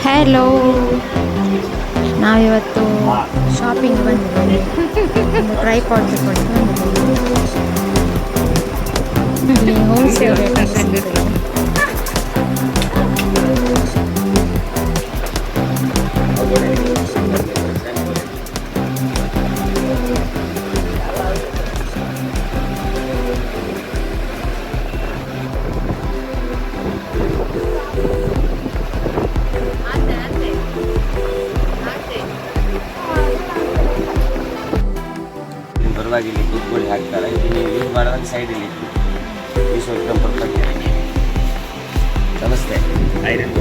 Hello, ನಾವಿವತ್ತು shopping ಬಂದಿದ್ದೀವಿ. ಒಂದು ಟ್ರೈಪಾಡ್ ತಗೊಳ್ಳಿಕ್ಕೆ ಬಂದಿದ್ದೀವಿ. ಇಲ್ಲಿ ಹೋಲ್ಸೇಲ್ ರೇಟಲ್ಲಿ ಸಿಗ್ತದೆ. ಬರುವಾಗ ಇಲ್ಲಿ ಕೂತ್ಕೊಳ್ಳಿ ಹಾಕ್ತಾರೆ. ಇದು ನೀವು ಯೂಸ್ ಮಾಡುವಾಗ ಸೈಡಲ್ಲಿ ಇಟ್ಟು ಈ ಸ್ವಲ್ಪ ಪರ್ಫೆಕ್ಟ್. ನಮಸ್ತೆ, ಐರನ್.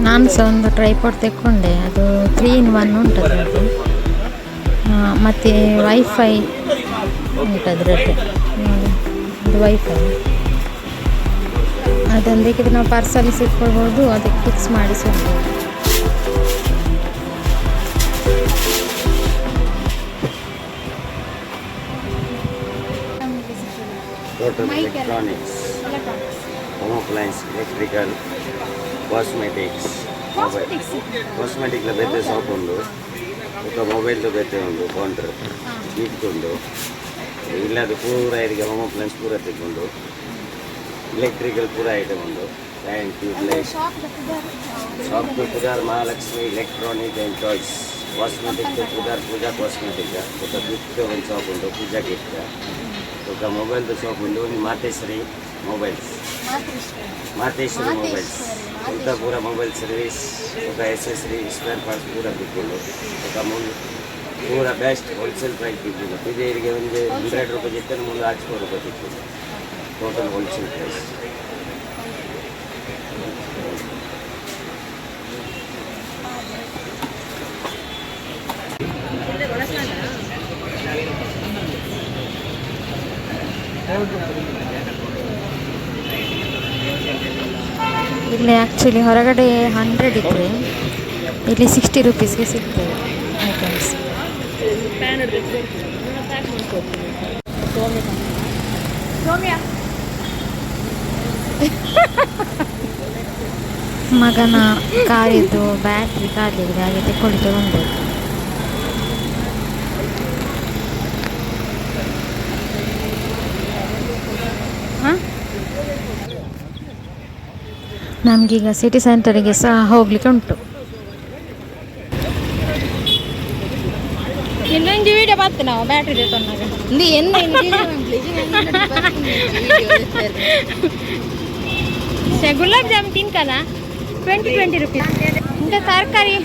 ನಾನು ಸಹ ಒಂದು ಟ್ರೈಪಾಡ್ ತೆಕ್ಕೊಂಡೆ. ಅದು 3 ಇನ್ 1 ಉಂಟು ಅದರದ್ದು. ಮತ್ತು ವೈಫೈ ಉಂಟು ಅದರಲ್ಲಿ. ನೋಡಿ, ಅದು ವೈಫೈ. ಅದನ್ನು ಬೇಕಿದ್ರೆ ನಾವು ಪರ್ಸಲ್ಲಿ ಇಟ್ಕೊಳ್ಬೋದು, ಅದಕ್ಕೆ ಫಿಕ್ಸ್ ಮಾಡಿ ಇಡ್ಬೋದು. Total electronics, home appliance, electrical, cosmetics, mobile. ಕಾಸ್ಮೆಟಿಕ್ಲ ಬೇತೆ ಶಾಪ್ ಉಂಡು. ಬೊಕ್ಕ ಮೊಬೈಲ್ದು ಬೇತೆ ಉಂಡು ಕೌಂಟರ್, ಗಿಫ್ಟ್ ಉಂಡು. ಇಲ್ಲದು ಪೂರ ಇರಿಗೆ ಹೋಮ್ ಅಪ್ಲಯನ್ಸ್ ಪೂರ ತಿಕ್ಕೊಂಡು, ಎಲೆಕ್ಟ್ರಿಕಲ್ ಪೂರ ಐಟಮ್ ಉಂಡು, ಫ್ಯಾನ್, ಟ್ಯೂಬ್ ಲೈಟ್. ಶಾಪ್ ಪುದರ್ Mahalakshmi electronic and toys. Cosmetic ಪುದರ್ ಪೂಜಾ ಕಾಸ್ಮೆಟಿಕ್. ಬೊಕ್ಕ ಗಿಫ್ಟ್ ಒಂದು ಶಾಪ್ ಉಂಟು, ಪೂಜಾ ಗಿಫ್ಟ್. ಬೊಕ್ಕ ಮೊಬೈಲ್ದು ಶಾಪ್ ಉಂಟು, ಒಂದು ಮಾತೇಶ್ವರಿ ಮೊಬೈಲ್ಸ್, ಮಾತೇಶ್ವರಿ ಮೊಬೈಲ್ಸ್ ಅಂತ. ಪೂರ ಮೊಬೈಲ್ ಸರ್ವಿಸ್ ಬೊಕ್ಕ ಎಸೆಸರಿ, ಸ್ಪೇರ್ ಪಾರ್ಟ್ಸ್ ಪೂರ ತಿಕ್ಕೊಂಡು. ಬೊಕ್ಕ ಮೂಲು ಪೂರ ಬೆಸ್ಟ್ ಹೋಲ್ಸೇಲ್ ಪ್ರೈಸ್ ತಿಕ್ಕೊಂಡು. ಪಿರಿಯರಿಗೆ ಒಂದು 100 ರೂಪಾಯಿ ಇತ್ತು, ಮೂಲು 4 ರೂಪಾಯಿ ತಿಕ್ಕೊಂಡು, ಟೋಟಲ್ ಹೋಲ್ಸೇಲ್ ಪ್ರೈಸ್. ಇಲ್ಲಿ ಆ್ಯಕ್ಚುಲಿ ಹೊರಗಡೆ 100 ಇದ್ದರೆ ಇಲ್ಲಿ 60 ರುಪೀಸ್ಗೆ ಸಿಗ್ತದೆ ಐಟಮ್ಸ್. ಮಗನ ಕಾರಿದ್ದು ಬ್ಯಾಟ್ರಿ ಖಾಲಿಯಾಗಿದೆ, ಹಾಗೆ ತೆಕ್ಕೊಳ್ಳಿಕ್ಕೆ ಬಂದದ್ದು. ಹಾಂ, ನಮಗೀಗ ಸಿಟಿ ಸೆಂಟರಿಗೆ ಸಹ ಹೋಗ್ಲಿಕ್ಕೆ ಉಂಟು. ಇನ್ನೊಂದು ವಿಡಿಯೋ ಬತ್ತು ನಾವು ಬ್ಯಾಟ್ರಿ ತೊನ್ನಾಗ. ಇಂದು ಎನ್ನ ಗುಲಾಬ್ ಜಾಮ್ ತಿನ್ಕನ? 20 20 ರುಪೀಸ್ ಇಂಥ ತರಕಾರಿ.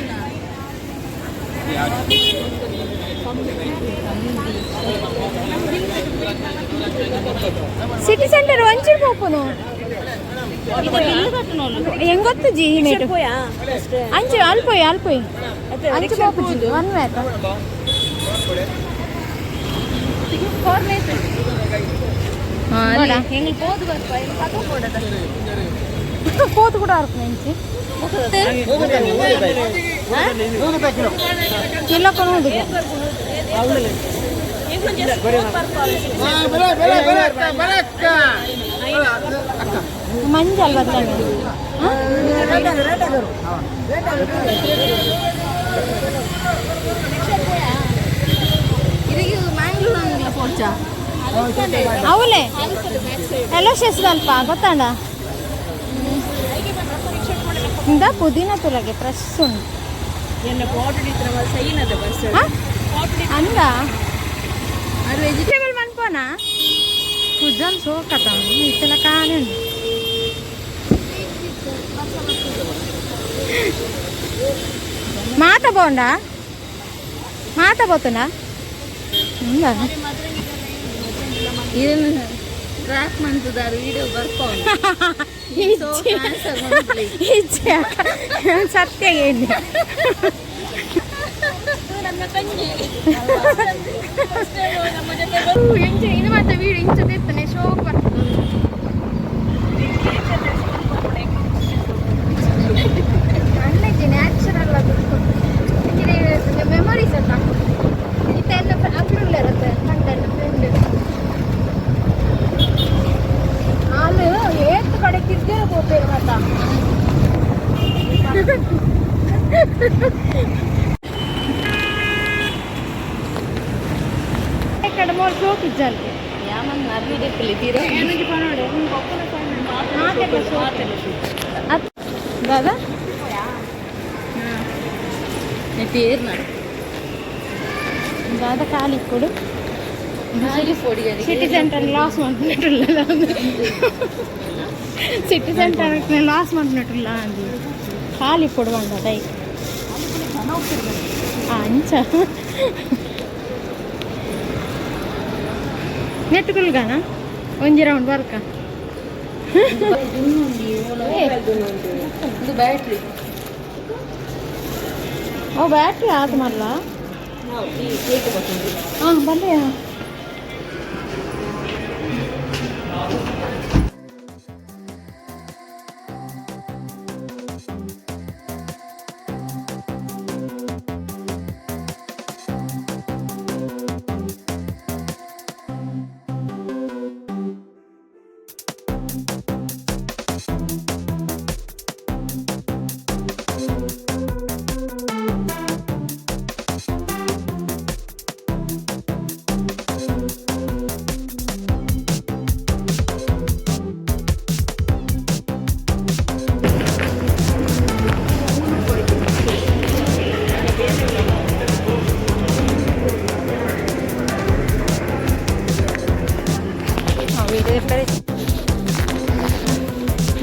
ಸಿಟಿ ಸೆಂಟರ್ ಒಂಚೂರು ಪೋಪುನು. ಹೆಂಗ್ ಗೊತ್ತು ಜಿ ಮೇಟು ಅಂಚು ಅಲ್ಪೋಯ್ ಅಲ್ಪೋಯ್ ಅಂಚು ಪೋಪು ಒನ್ ವೇತ. ಎಂಗ್ಲು ಪೋದು ಬರ್ಪ. ಪೋತು ಕೂಡ ಅರ್ಪು ಇಂಚಿ ಕಿಲೋ ಕೊಡುವುದು. ಮಂಜಲ್ ಬರ್ತಾನೆ. ಮ್ಯಾಂಗ್ಳೂರ್ ಪೋಡ್ಚಾ? ಅವಲೇ ಎಲೋಶಸ್ ಅಲ್ಪ ಗೊತ್ತಾಂಡ. ಇಂದ ಪುದೀನ ತುಲಗೆ ಫ್ರೆಶ್ ಉಂಟು. ಹಾ? ಅಂದ ವೆಜಿಟೇಬಲ್ ಮನ್ಪೋನಾ? ಕುಜಲ್ ಸೋಕತ ಇತ್ತೆಲ್ಲ ಕಾಣೆ ಉಂಟು. ಮಾತ ಬೋಂಡ ಮಾತ ಬೋತುಂಡ. ಇದನ್ನು ಟ್ರ್ಯಾಕ್ ಮಂತದಾರು ವಿಡಿಯೋ ಬರ್ಕೊಂಡು. ಇಚ್ಛೆ ಸತ್ಯ ಏನು? ನಮ್ಮ ತಂಗಿ ಇದು ಮತ್ತೆ ವಿಡಿಯೋ ಇಂಚ ಇರ್ತಾನೆ, ಶೋಕ್ ಬರ್ತದೆ. ಅಣ್ಣಗೆ ನ್ಯಾಚುರಲ್ ಅದು ಮೆಮೊರೀಸ್ ಅಲ್ಲ. ಇತ್ತೆಲ್ಲ ಅಕ್ಳುಳ್ಳರತ್ತೆ ಪಂಡೆಲ್ಲ ಫ್ರೆಂಡ್ ಆಲು ಏತ್ ಕಡೆ ತಿರ್ಗೇರ ಪೋಪೇರು. ఇక్కడ మోర్ సోప్ ఇచ్చాలి. దాదా. దాదా ఖాళీ ఇప్పుడు. సిటీ సెంటర్ లాస్ అంటున్నట్టులా, సిటీ సెంటర్ లాస్ అంటున్నట్టులా అంది. ಖಾಲಿ ಕೊಡುವಂಡ ಡೈ ಅಂಚ ನೆಟ್ಟುಕುಲ್ಗಾನ ಒಂಜಿ ರೌಂಡ್ ಬರ್ಕ. ಬ್ಯಾಟ್ರಿ. ಓ, ಬ್ಯಾಟ್ರಿ ಆದ ಮಲ್ಲ. ಹಾಂ, ಬಲ್ಲೆ.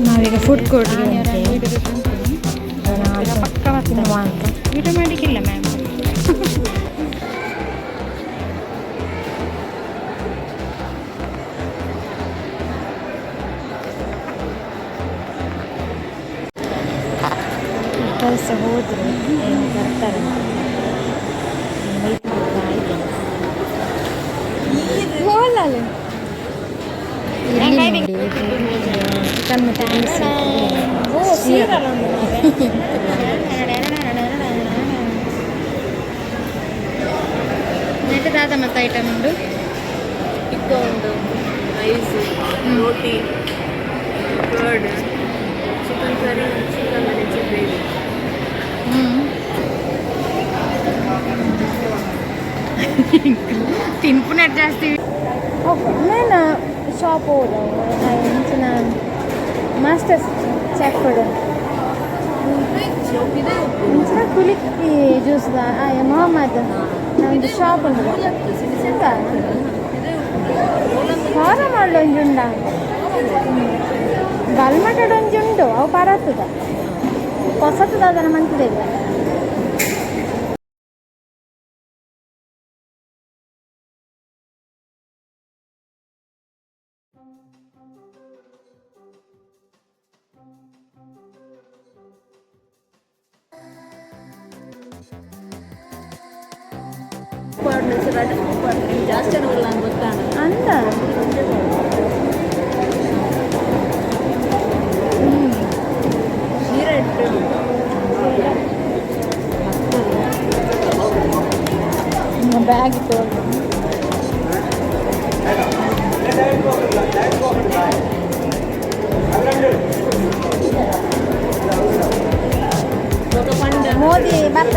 ನಾವೀಗ ಫುಡ್ ಕೋರ್ಟ್ಗೆ ತಿನ್ನುವ ಅಂತ. ವಿಡಿಯೋ ಮಾಡಲಿಕ್ಕಿಲ್ಲ ಮ್ಯಾಮ್. ಕೆಲಸ ಹೋದರು, ಏನು ಬರ್ತಾರೆ, ವೇಟ್ ಮಾಡ್ತಾ ಇದ್ದೇನೆ. ಹೋಗಲ್ಲ. ಇಲ್ಲಿ ನೋಡಿ, ಚಿಕನ್ ಮತ್ತು ಪೀಸ್. ಓ, ಸೀರಲ್ಲ. ನೆಟ್ ದಾದ ಮತ್ತೆ ಐಟಮ್ ಉಂಡು? ಟಿಕ್ಕ ಉಂಡು, rice, roti, curd, chicken curry, chicken veg gravy. ತಿನ್ಪುನೆಟ್ ಜಾಸ್ತಿ. ನಾನು ಶಾಪ್ ಹೋದ ಇಂಚಿನ ಮಾಸ್ಟರ್ಸ್ ಚೆಕ್ ಕೊಡು. ಇಂಚಿನ ಕುಲಿಕ್ಕಿ ಜ್ಯೂಸ್ ಮೊಹಮ್ಮದ್ ನಮ್ಮದು ಶಾಪ್ ಉಂಟು. ಫಾರ ಮಾಡಲು ಒಂಜಿ ಉಂಡ, ಬಲ್ಮಟಡ್ ಒಂಜಿ ಉಂಡು. ಅವು ಪರತದ ಹೊಸತದ ಅದನ್ನು ಮಂತದಿಲ್ಲ. ಜಾಸ್ತಿ ಜನ ಗೊತ್ತಾಣ. ಅಂದ. ಶೀರ ಇಟ್ಟು. ಬ್ಯಾಗ್ ತೋರ್ದು. ಮೋದಿ ಬರ್ತ.